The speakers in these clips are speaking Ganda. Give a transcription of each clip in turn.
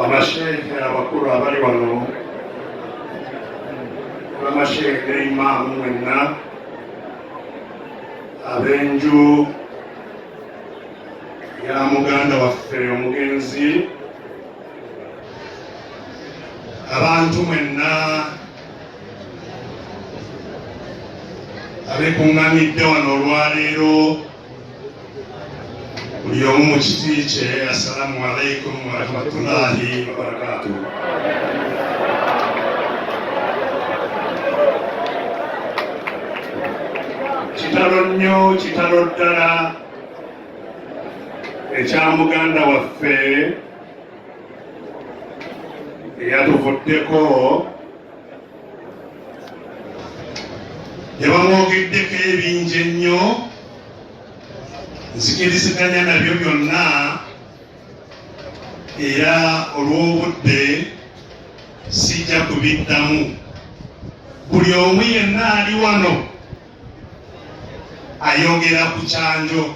Bamasheekhe abakulu abali wano, bamasheekhe ne imaamu mwenna, ab'enju ya muganda waffe omugenzi, abantu mwenna abekuŋŋanidde wano olwaleero, buli omu mu kiti kye, assalamu alaikum warahmatullahi wabarakatuh. Kitalo nnyo, kitalo ddala ekya muganda waffe eyatuvuddeko. Yabamwogeddeko ebingi ennyo, nzikiriziganya nabyo byonna, era olw'obudde sijja kubiddamu. Buli omu yenna ali wano ayogera ku Kyanjo,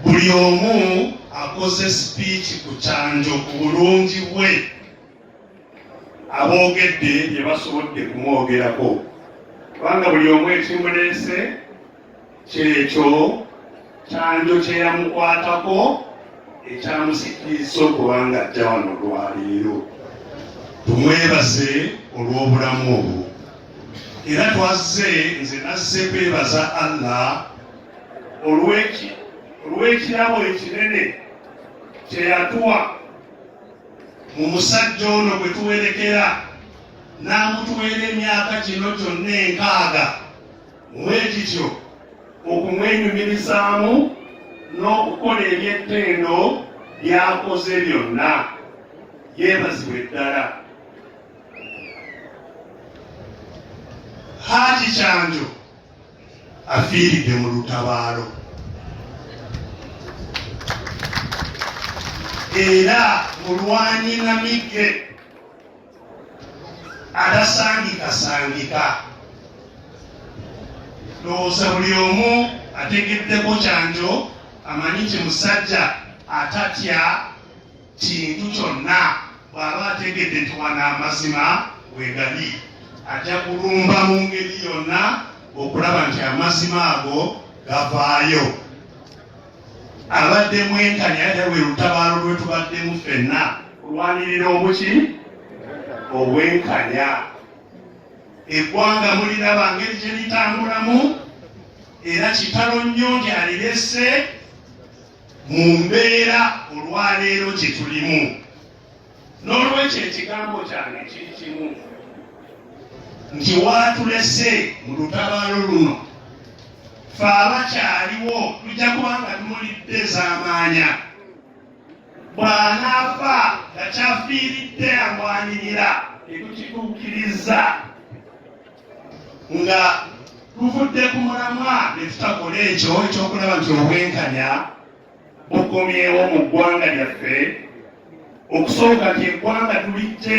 buli omu akoze sipiiki ku Kyanjo, ku bulungi bwe. Aboogedde bye basobodde kumwogerako, kubanga buli omu ekimuleese kyekyo Kyanjo kye yamukwatako ekyamusikiriza okubanga ajja wano olwaleero. Tumwebaze olw'obulamu obwo. Era twazze, nze nazze kwebaza Allah olw'ekirabo ekinene kye yatuwa mu musajja ono gwe tuwerekera n'amutuweera emyaka gino gyonna 60 mwekityo okumwenyumirizaamu n'okukola ebyettendo byakoze byonna. Yeebazibwe ddala Haji Kyanjo, afiiridde mu lutabaalo, era mulwanyi namigge atasangikasangika. Ndowooza buli omu ategeddeko Kyanjo amanyi nti musajja atatya kintu kyonna. Bw'aba ategedde nti wano amazima wegali, ajja kulumba mu ngeri yonna okulaba nti amazima ago gavaayo. Abadde mwenkanya, era lwe lutabaalo lwe tubaddemu ffenna kulwanirira obuki obwenkanya. Eggwanga muliraba ngeri gye litambulamu, era kitalo nnyo nti alirese mu mbeera olwaleero gye tulimu. N'olwekyo ekigambo kyange kiri kimu nti waatulese mu lutabaalo luno, fe abakyaliwo tujja kuba nga tumulidde ez'amaanya. Bw'anaafa nga kyafiiridde alwanirira tetukituukiriza, nga tuvudde ku mulamwa ne tutakola ekyo ekyokulaba nti obwenkanya bukomyewo mu ggwanga lyaffe. Okusooka nti eggwanga tulijje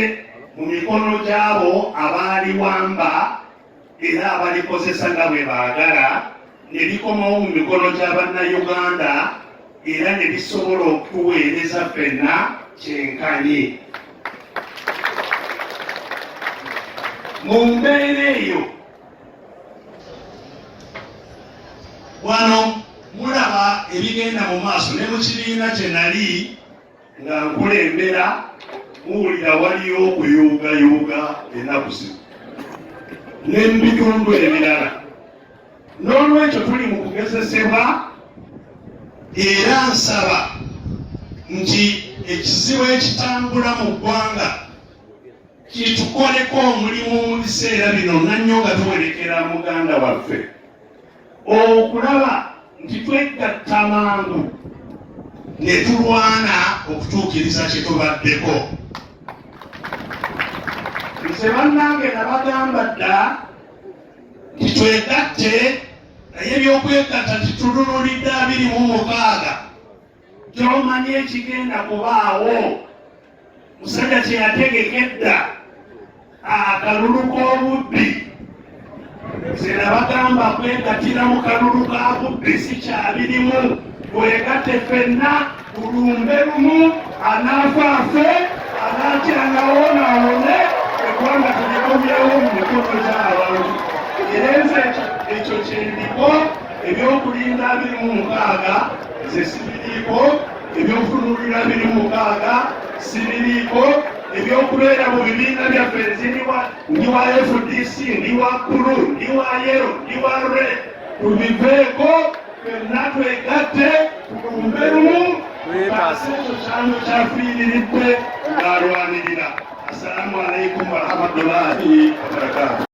mu mikono gy'abo abaaliwamba era abalikozesa nga bwe baagala, ne likomawo mu mikono gya Bannayuganda era ne lisobola okutuweereza ffenna kyenkanyi. Mu mbeera eyo wano mulaba ebigenda mu maaso ne mu kibiina kye nali nga nkulembera, muwulira waliyo okuyuugayuuga ennaku zino ne mu bitundu ebirala. N'olwekyo tuli mu kugezesebwa, era nsaba nti ekizibu ekitambula mu ggwanga kitukoleko omulimu mu biseera bino nannyo nga tuwerekera muganda waffe, okulaba nti twegatta mangu ne tulwana okutuukiriza kye tubaddeko. Nze bannange nabagamba dda nti twegatte, naye ebyokwegatta titulunulidde 26 kyomanyi ekigenda kubaawo. Musajja kye yategeka edda akalulu k'obubbi, nze nabagamba kwegattira mu kalulu ka bubbi si kyabirimu. Twegatte ffenna. Tulumbe lumu, anaafa afe, anaakyangawo naawone, eggwanga tulikomyewo mu mikono gy'abantu. Era nze ekyo kyendiko. Ebyokulinda 26 nze sibiriiko, ebyokutunuulira 26 sibiriiko, ebyokubeera mu bibiina byaffe, nziriwa, ndi wa FDC, ndi wa blue, ndi wa yellow, ndi wa red, tubiveeko fenna, twegatte, tulumbe lumu, tutaase ekyo kyano kyafiiriridde ng'alwanirira. Assalamu alaikum warahmatullahi wabarakatu.